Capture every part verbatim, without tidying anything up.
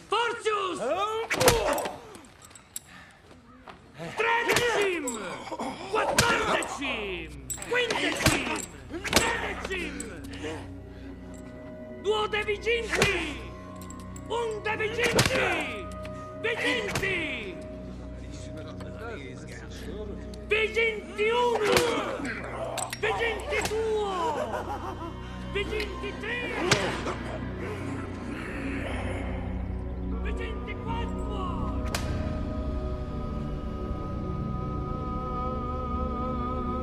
Fortius! Tredecim! Quattordecim! Quindecim! Sedecim! Duodeviginti! Undeviginti! Viginti! Viginti unu! Viginti due! Viginti tre! Viginti quattro!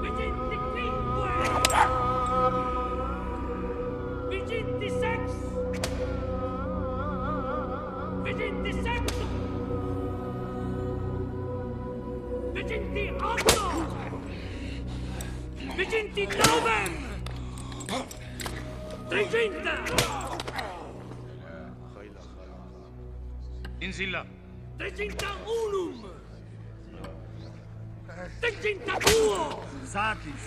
Viginti cinque! Viginti sei! Viginti sette! Viginti otto! Viginti nove! Trecento! انزل لا. Trecento unu! Trecento due! Satis!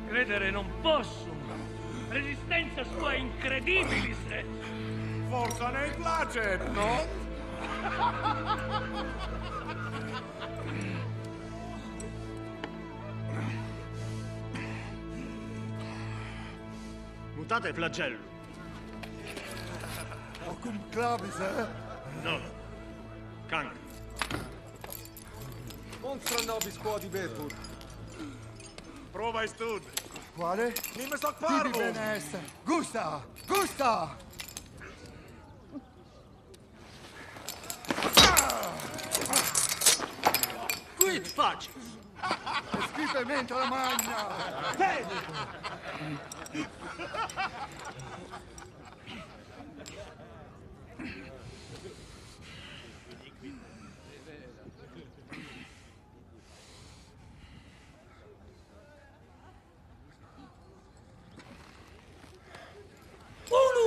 Credere non posso. Resistenza sua incredibile, se. Forza ne place, no? Mutate flagello. O cum clavis, eh? No. Kang. Monstra nobis quod ibetur. Prova istud. Quale? Mi me soc parvus. Tibi bene esse. Gusta! Gusta! Quid facis? Scripemento la magna! Unu!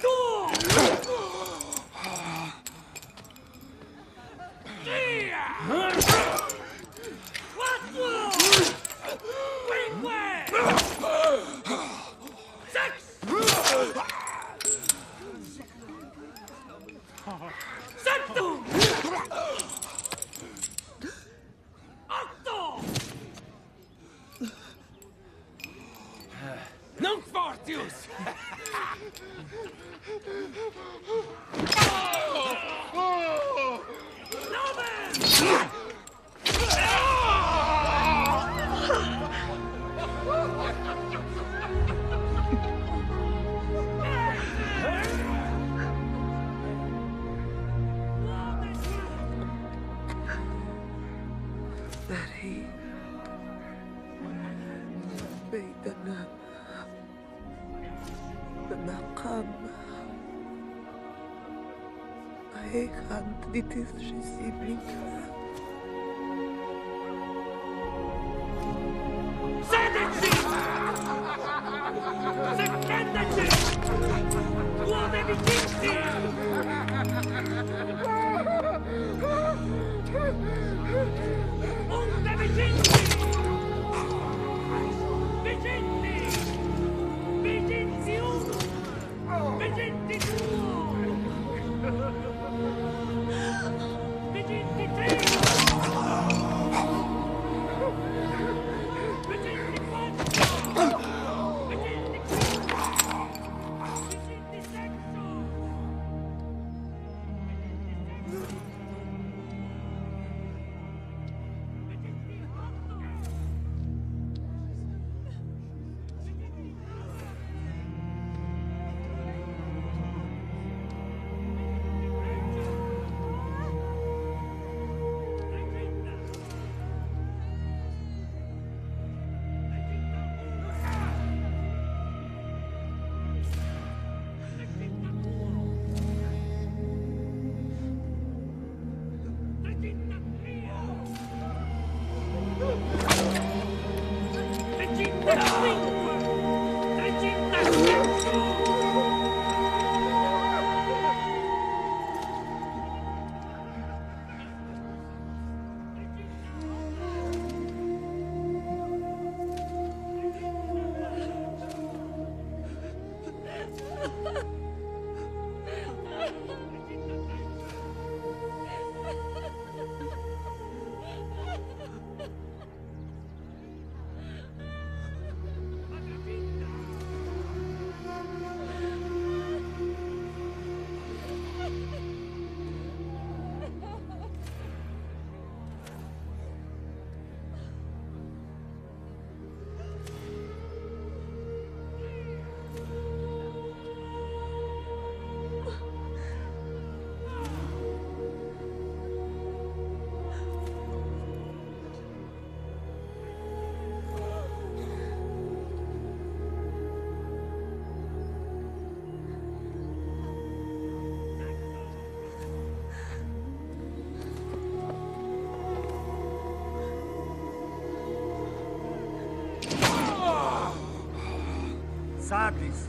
Due! Tre! Quattro! Cinque! Six! Sette! Otto! Nunc fortius! Nove! داري بيتنا بمقام هيك عند ديتيس جسيمي. سادتي! سكندتي! وضبطتي! انت بجنتي! بجنتي! بجنتي! بجنتي تو! بجنتي تري! Satis.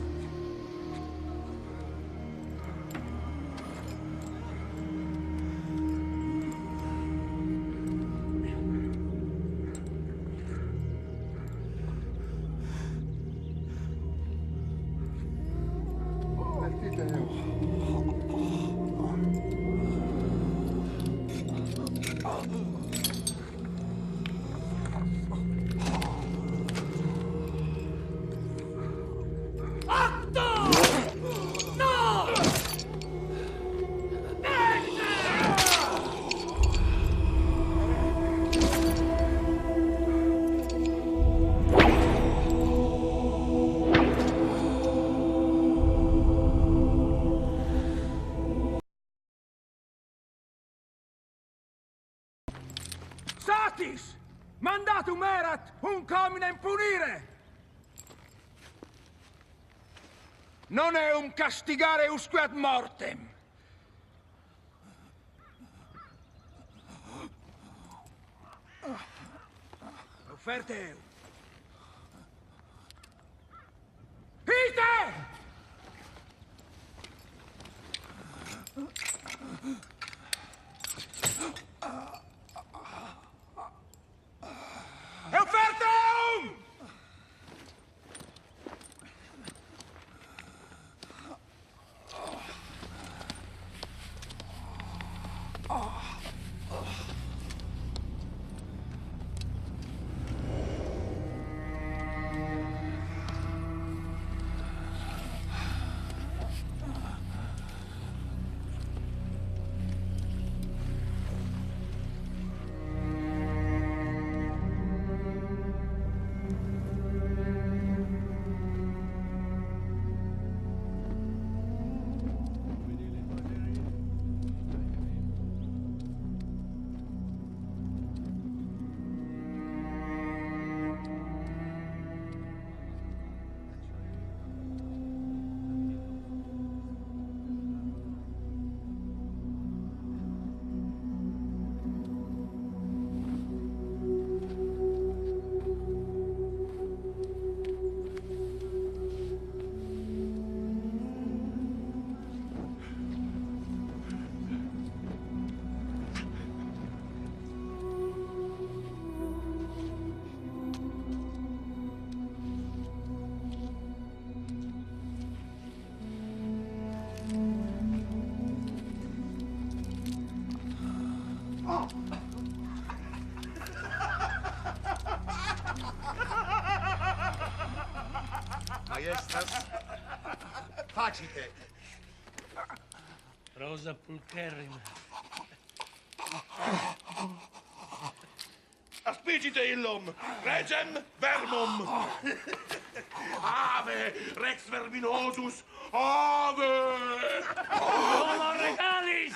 Satis! M'ha datu Merat un comine a impunire! Non eum castigare usque ad mortem! Oferte eu! Peter! Oferte eu! Maiestas, facite. Rosa Pulcherrima. Aspicite illum, regem vermum. Ave, rex verminosus, ave! Homo regalis!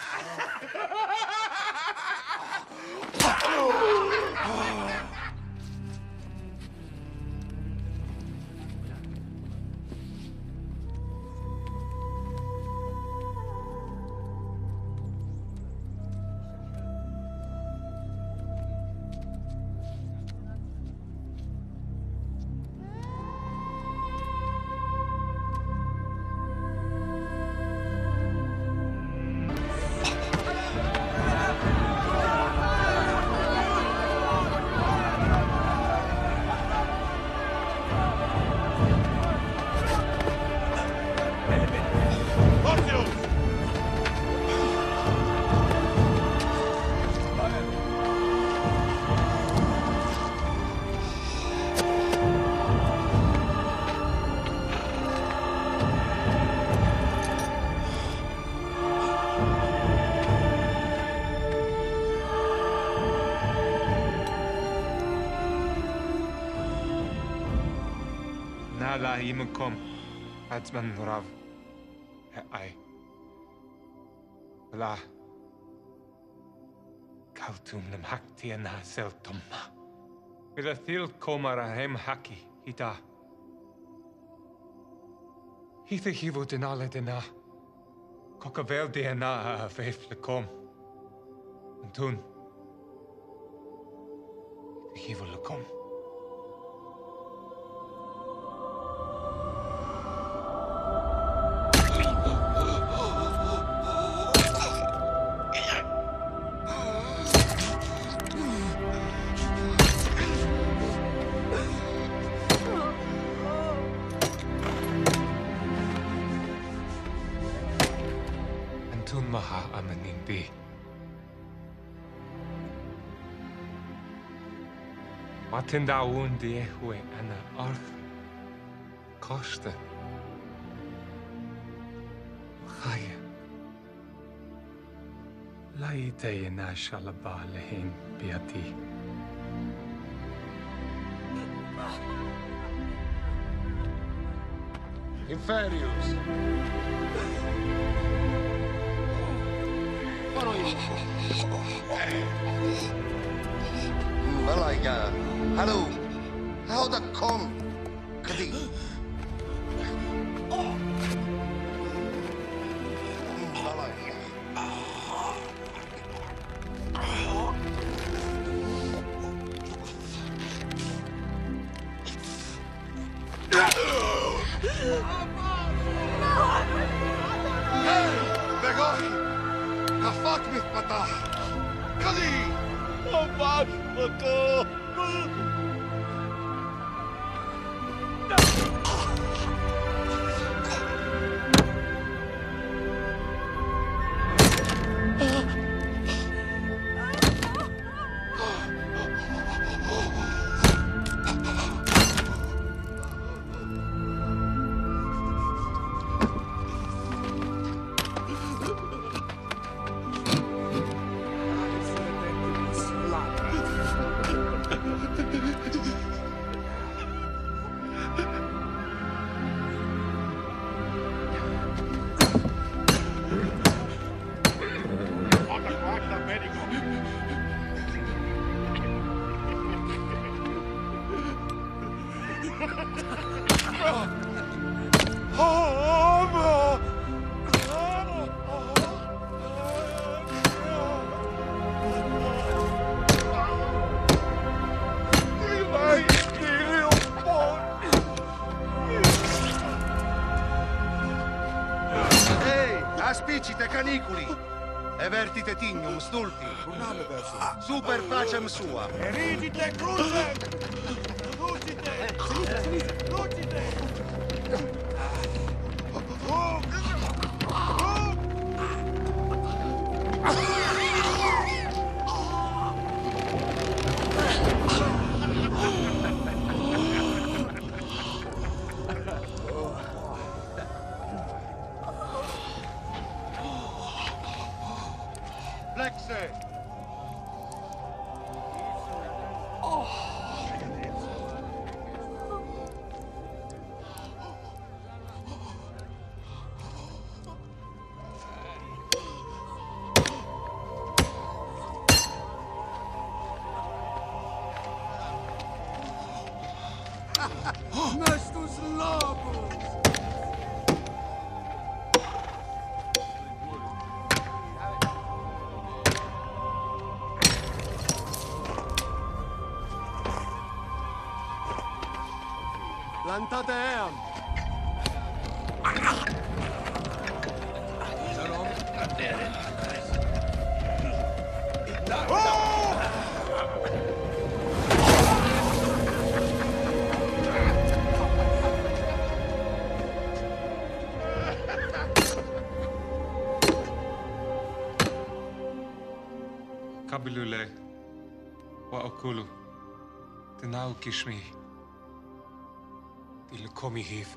نالا يمكم أتمن نوراف. هاي. لا. Kaltum namhakti ana sel tomma. Mila thil komara hem haki hita. Hitha hivo dinale dina. Kokavel de ana a fef lakom. Antun. Hitha hivo lakom. دي. واتن داوون دي اهوي انا ارخ كوشتن. خايا. لا يدي ناشا لبالهن بيدي. Inferius. Follow you. Malaika. Hello. How the con? Kadi. Malaika. Hey, Begoi! Kafak mit patah! Kadi! Kafak mit patah! Ehi, aspicite, caniculi! Evertite tignum, stulti! Super pacem sua! Eritite crucem! Crucite! Crucite! Flexe! Mestus lobus! Plantate eam! Kabilule wa okulu, tinaukishmi. Dil komi hiv.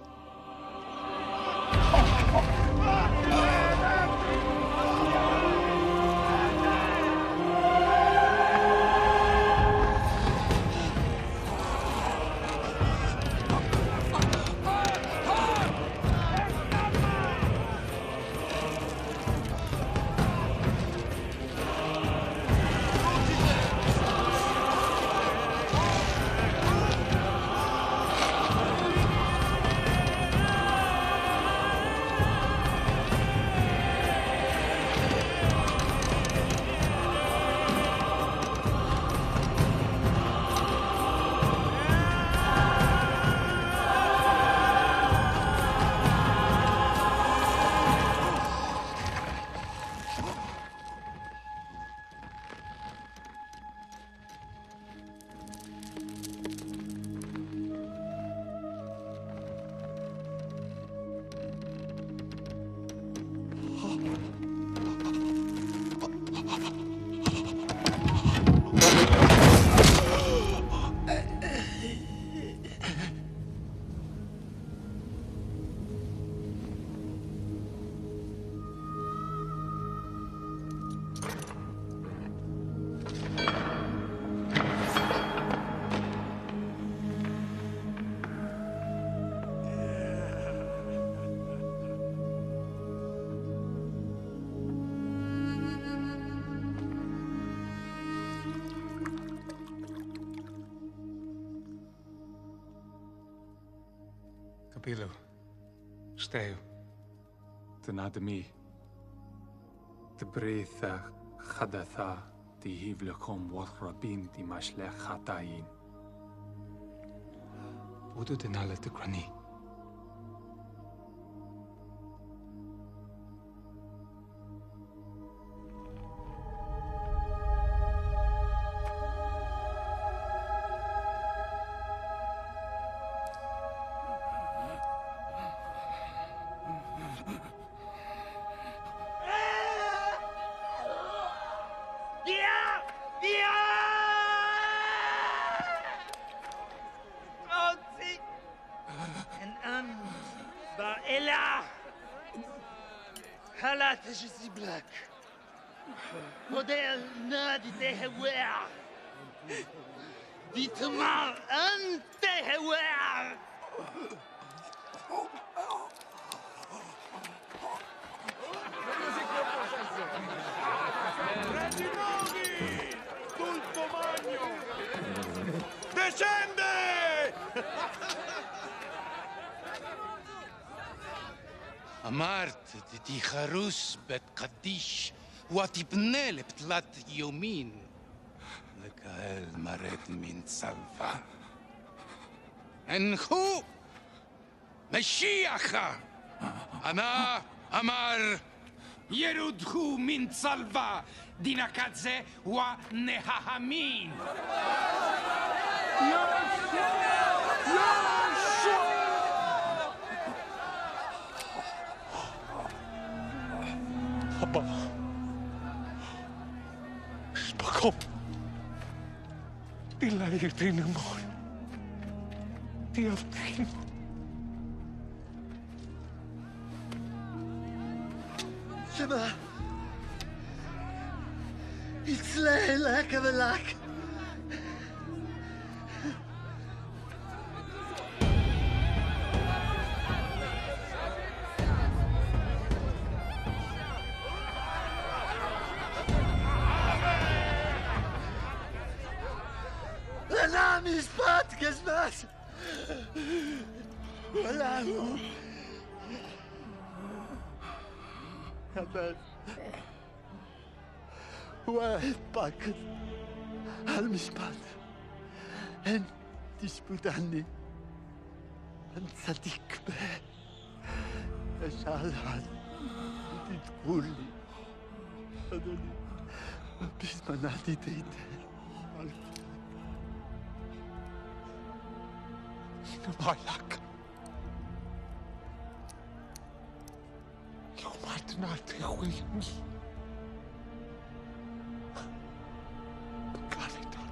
Ilo. Steo. Tnadmi. Tbrith a xadath a di hivlkhom wath Rabin di mashleh xatayin. Budu tnala tkrani. أن أنت بائلة. هلا تجذب لك. ودي النادي تهوع. دي تمار أنت تهوع. Descende! Amart di, di Harus bet qadish, wa tibnel btlat yomin. Lkael mared min salva. Enhu Meshiaha! Ana amar yerudhu min salva dinakadze wa nehahamin. Abba. Spakom. Di la yirtin amor. Di aftin. Shema. Itzlei lak avelak. Ana mispat kesmas. Wala. Abad. Wa pakd. Al mispat. En tishbut anni. En sadik be. Eshal hal. Titkulli. Adoni. Bismanati teite. Al. Ina bailak. Yo martin al te huini. Kalita.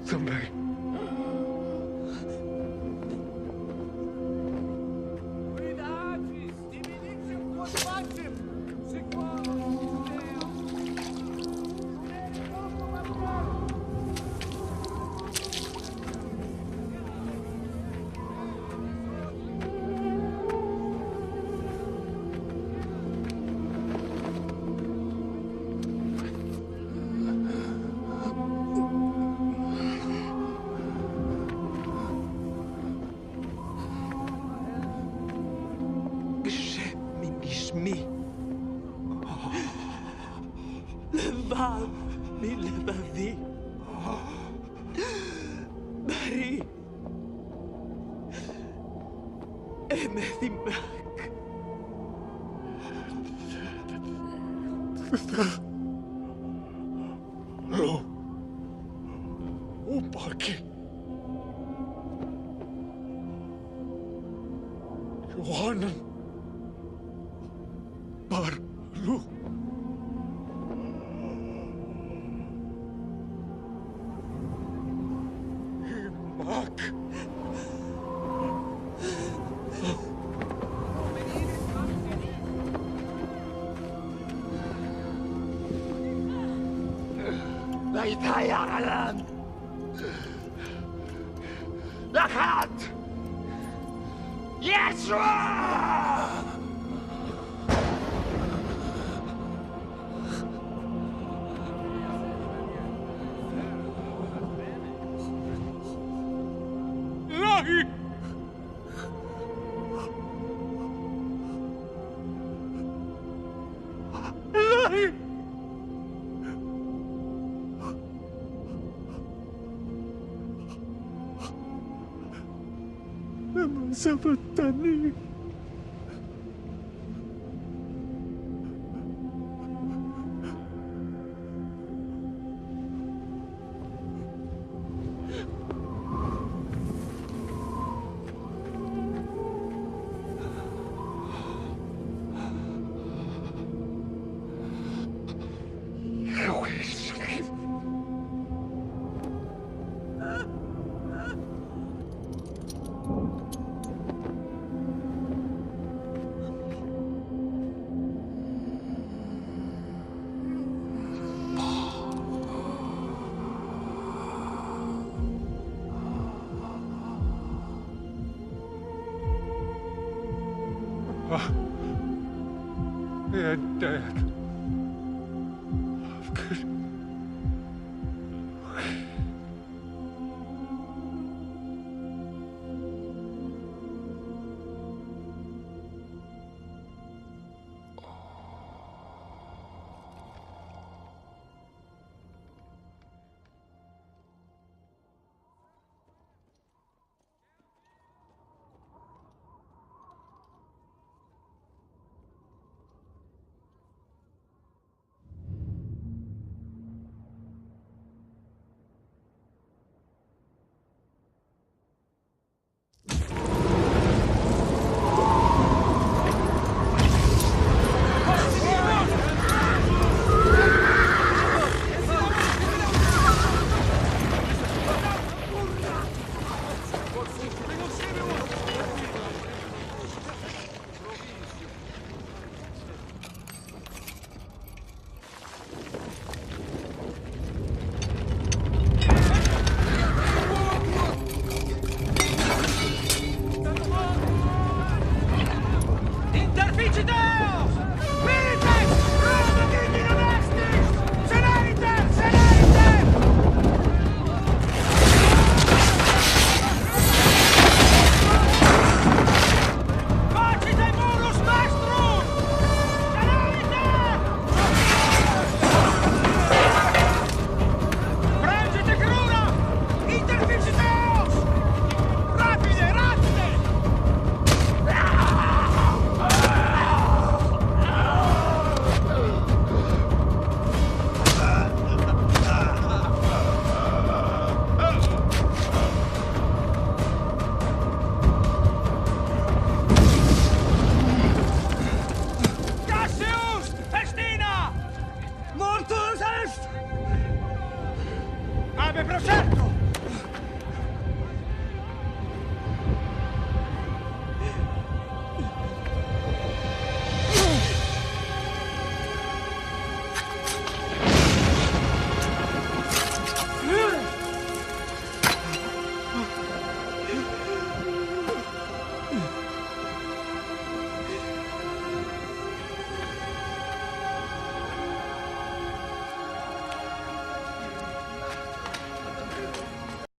Somebody. بالشام من جسمي. لبعض من لبعضي. بريء. ايه ما في معك. لو وباكي يوهانا بارلو. معاك. بيتها يا علام. لقد يسوع. إلهي! إلهي! لما سبتني. آه. يا داك.